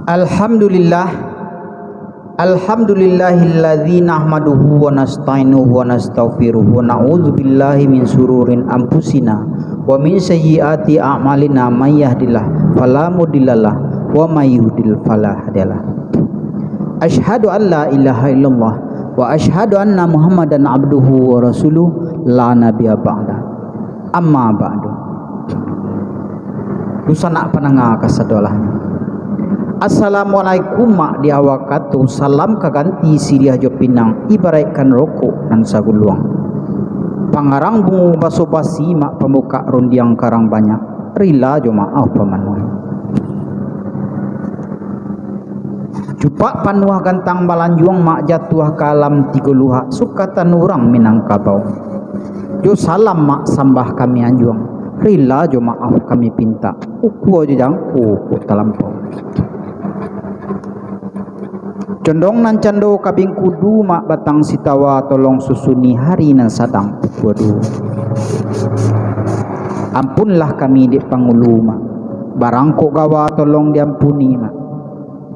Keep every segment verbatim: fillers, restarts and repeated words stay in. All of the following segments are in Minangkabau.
Alhamdulillah. Alhamdulillahilladzi nahmaduhu wa nasta'inuhu wa nastaghfiruh wa na'udzubillahi min syururi anfusina wa min sayyiati a'malina, may yahdihillahu fala mudhillalah wa may yudhlil fala hadiyalah. Asyhadu an la ilaha illallah wa asyhadu anna Muhammadan abduhu wa rasuluh la nabiyya ba'da. Amma ba'du. Dunsanak pandanga kasadolahnyo. Assalamualaikum, mak, di awal kato, salam ka ganti siriah jo pinang, ibaraikkan rokok nan saguluang. Pangarang bungo baso basi, mak, pambukak rundiang karang banyak, rila jo maaf pamanuahi. Cupak panuah gantang balanjuang, mak, jatuah ka alam tigo luhak, suka tanu urang Minangkabau. Jo salam, mak, sambah kami anjuang, rila jo maaf kami pintak, ukua jo jangko kok talampau. Condong nan cando kabing kudu, mak, batang sitawa tolong susuni hari nan sadang pukua duo. Ampunlah kami dek pangulu, mak, barang kok gawa tolong diampuni, mak.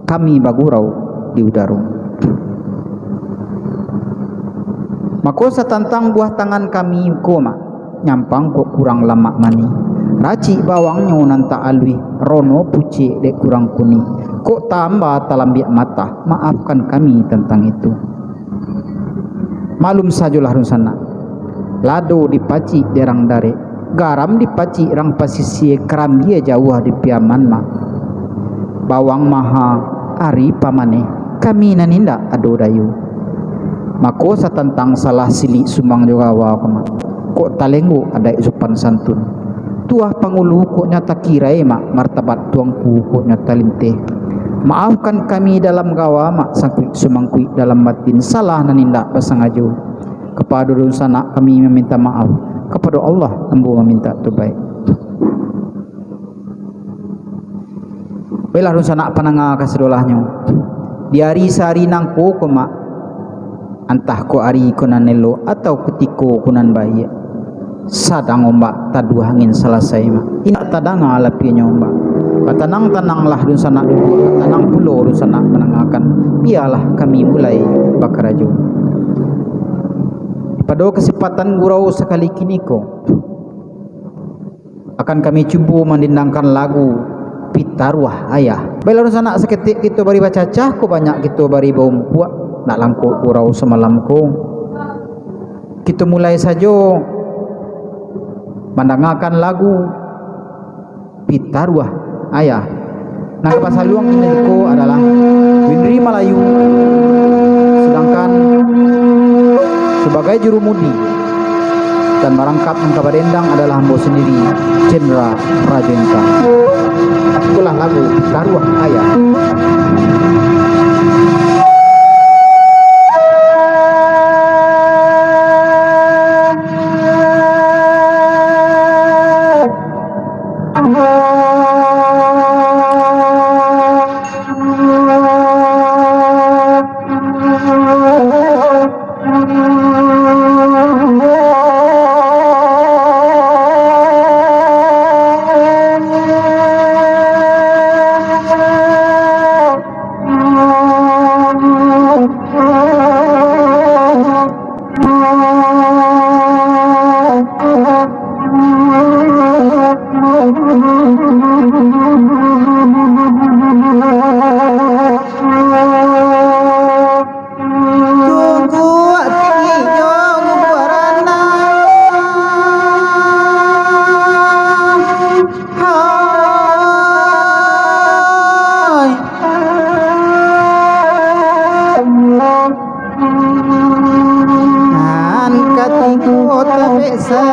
Kami bagurau di udaro. Mako satantang buah tangan kami ko, mak, nyampang kok kurang lamak manih, racik bawangnyo nan tak aluih, rono pucik dek kurang kunih, kok tamba talambiak matah, maafkan kami tantang itu. Maklum sajolah dunsanak, lado dipacik di arang darek, garam dipacik rang pasisia, karambia jauah di Piaman, mak. Bawang maha, ari pamaneh, kami nan indak ado dayo. Mako satantang salah silik sumbang jo gawa ko, mak, kok talenggok adaik sopan santun. Tuah pangulu kok nyo takirai, mak, martabat tuangku kok nyo talinteh. Maafkan kami dalam gawa, mak, sangkuik sumangkuik dalam batin, salah nan indak basangajo. Kapado dunsanak kami maminta maaf, kapado Allah ambo maminta tobaik. Baiklah dunsanak pandanga kasadolahnyo, di ari sahari nangko ko, mak, antah ko ari ko nan elok atau kutiko ko nan baiak, sadang ombak taduah angin salasai, mak, indak tadanga lapianyo ombak. Batanang-tananglah dunsanak duduak, tanang pulo dunsanak mandangakan. Bialah kami mulai bakarajo. Pado kasempatan gurau sakali kiniko, akan kami cubo mandendangkan lagu Pitaruah Ayah. Baiklah dunsanak, saketek kito bari bacacah ko, banyak kito bari baumpuak, nak langkok gurau samalam ko. Kito mulai sajo mandangakan lagu Pitaruah Ayah. Nan ka basaluang ko adalah Winry Malayu, sadangkan sabagai jurumudi dan marangkap nan ka badendang adalah ambo sandiri, Cendra Rajo Intan. Itulah lagu Pitaruah Ayah. Tunggu ati nyo baranang. Hai. Nan katiko tapeksa.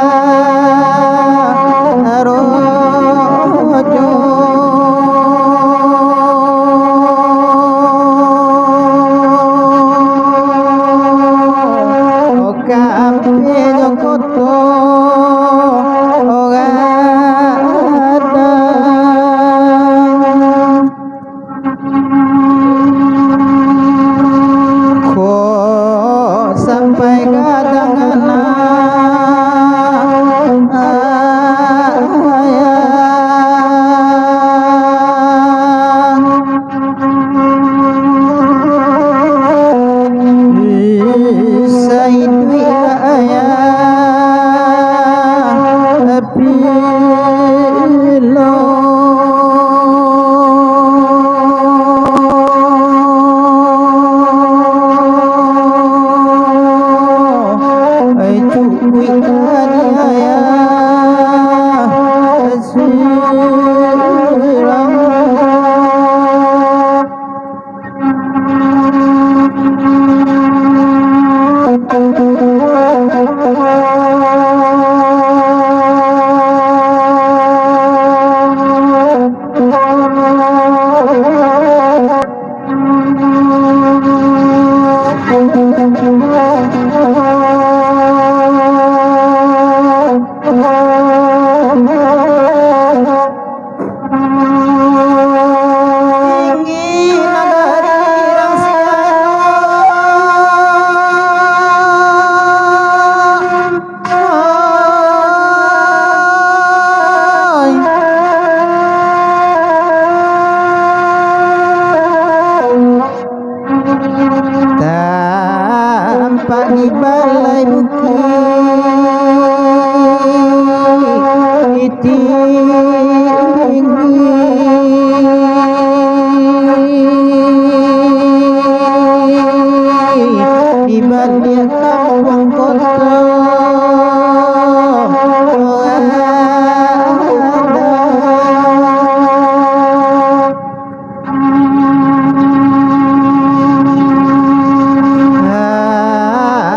Tinggi nagari rang siang. Tampak di balai bukik tinggi, di baliak kampuang koto.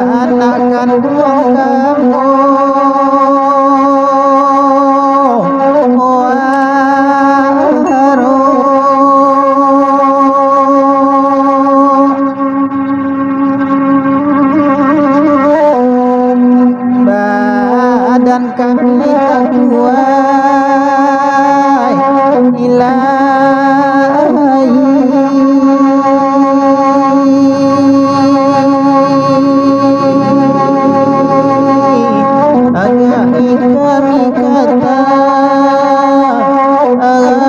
Anak kanduang kamu, Waro. Badan kami takuai, Ilahi. Agak kami kata, agak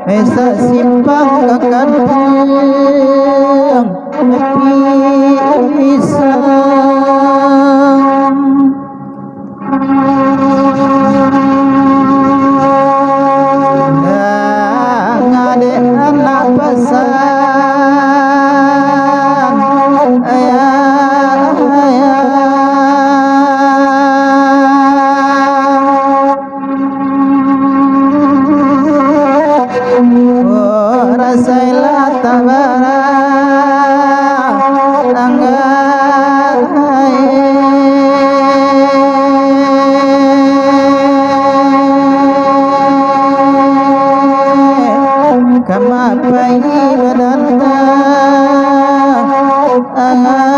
Eh, sasimpang ka kanduang pisang. Ngadek anak pasan, ayah, ayah. Oh, rasailah tabara anggai. Kama pai badanta anggai.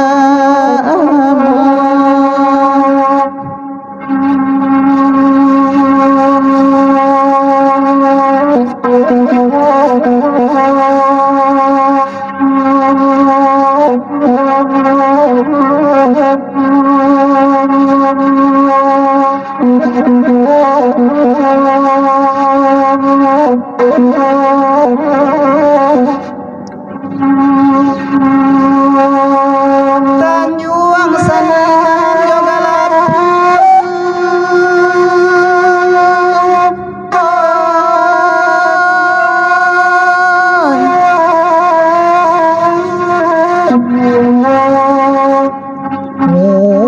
Tanjuang Sanan jo Galapu.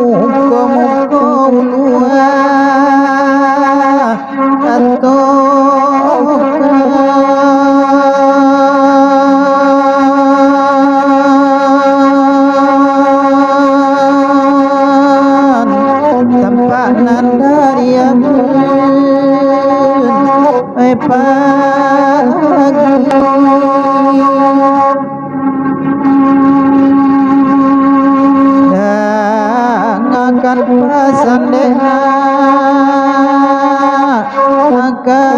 Muko-muko ulua atokan, tampak nan dari abun, eh, pagi. Dangakan pasan dek nak akan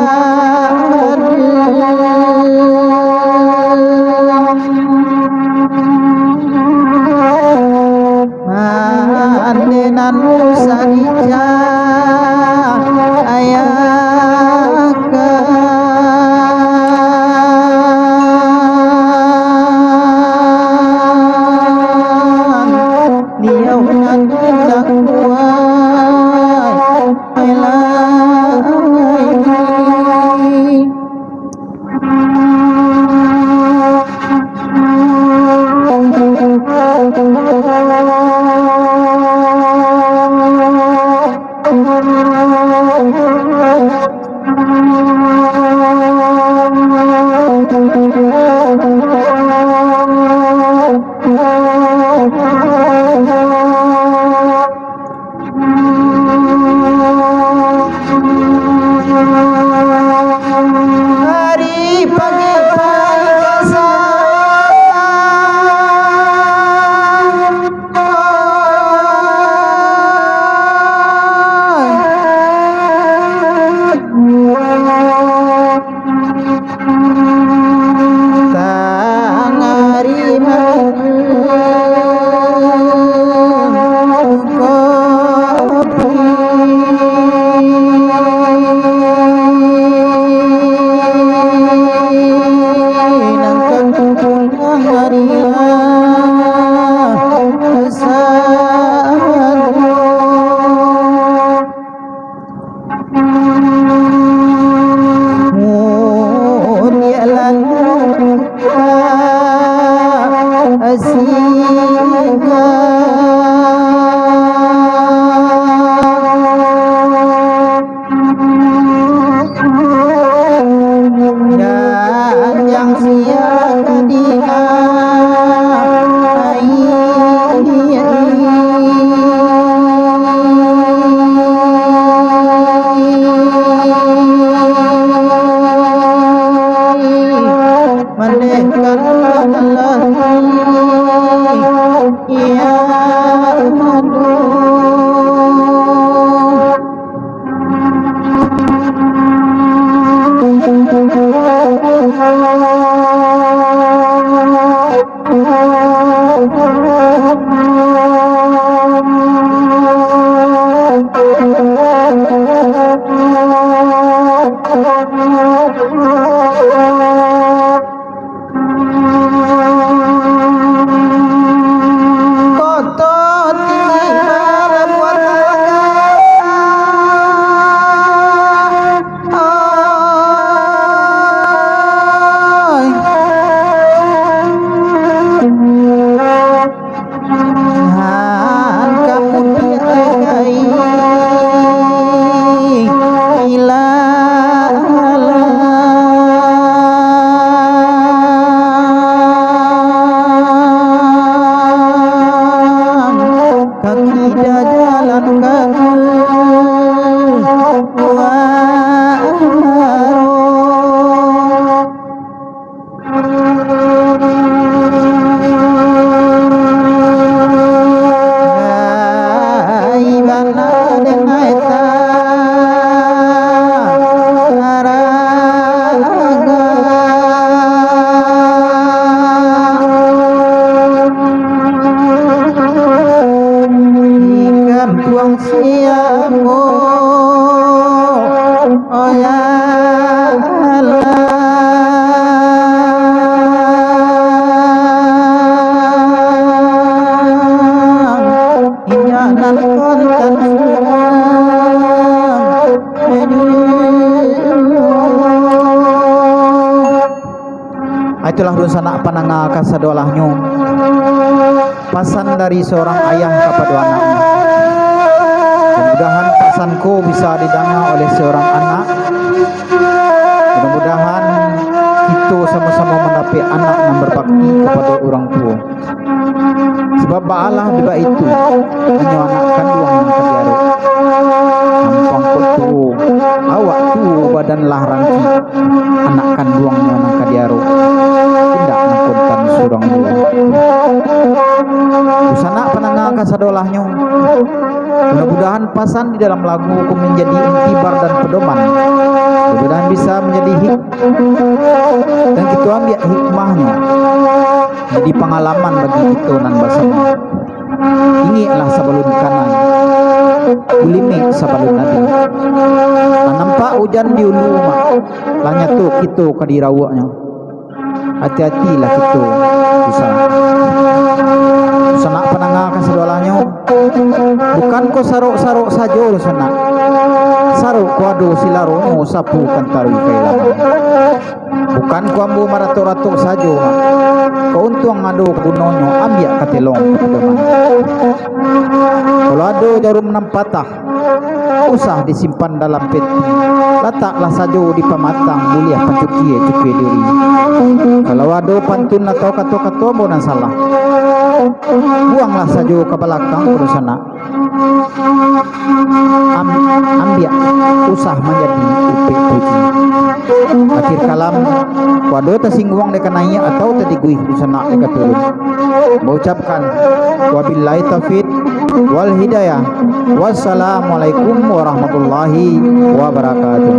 Mande nan usah dicayaakan. Liau nan indak kuat, ai lai. Ari pagi-pagi kasar. Tangari minum kopi, nang kampung tangari lah sadonyo. Mudiak lalu ka singa. Janjang sia ka dinai. Mandeh ka Allah, ya Allah. Itulah dunsanak pandanga kasadolahnyo, pasan dari saurang ayah kapado anaknyo. Mudah-mudahan pasan ko bisa didanga oleh saurang anak. Mudah-mudahan kito samo-samo mandapek anak nan babakti kapado urang tuo. Sabab baalah di baitu, hanyo anak kanduang nan ka diarok. Nampuang kok tuo, awak tuo, badan lah rangkik, anak kanduangnyo nan ka diarok indak nangkontan surang juo. Dunsanak pandanga kasadolahnyo, mudah-mudahan pasan di dalam lagu ko manjadi intibar dan padoman. Mudah-mudahan bisa manjadi hik-, dan kito ambiak hikmahnyo jadi pangalaman bagi kito nan basamo. Ingeklah sabalun kanai, bulimek sabalun ado. Lah nampak ujan di ulu, Mak, lah nyato kito ka dirawoknyo. Ati-atilah kito, dunsanak. Dunsanak pandanga kasadolahnyo, bukan ko sarok-sarok sajo, dunsanak. Sarok ko ado silaronyo, sapu kan taruih ka ilaman. Bukan ko ambo maratok-ratok sajo, Mak. Ko untuang ado gunonyo, ambiak ka telong ka padoman. Kalau ado jarum nan patah, usah disimpan dalam peti. Lataklah sajo di pamatang, buliah pancukia-cukia diri. Kalau ado pantun atau kato-kato ambo nan salah, buanglah sajo ka balakang, dunsanak. Am-, ambiak, usah manjadi upek puji. Akhir kalam, ko ado tasingguang dek ka naiak atau tadiguih, dunsanak, dek ka turun, baucapkan, wabillahi taufiq wal hidayah. Wassalamualaikum warahmatullahi wabarakatuh.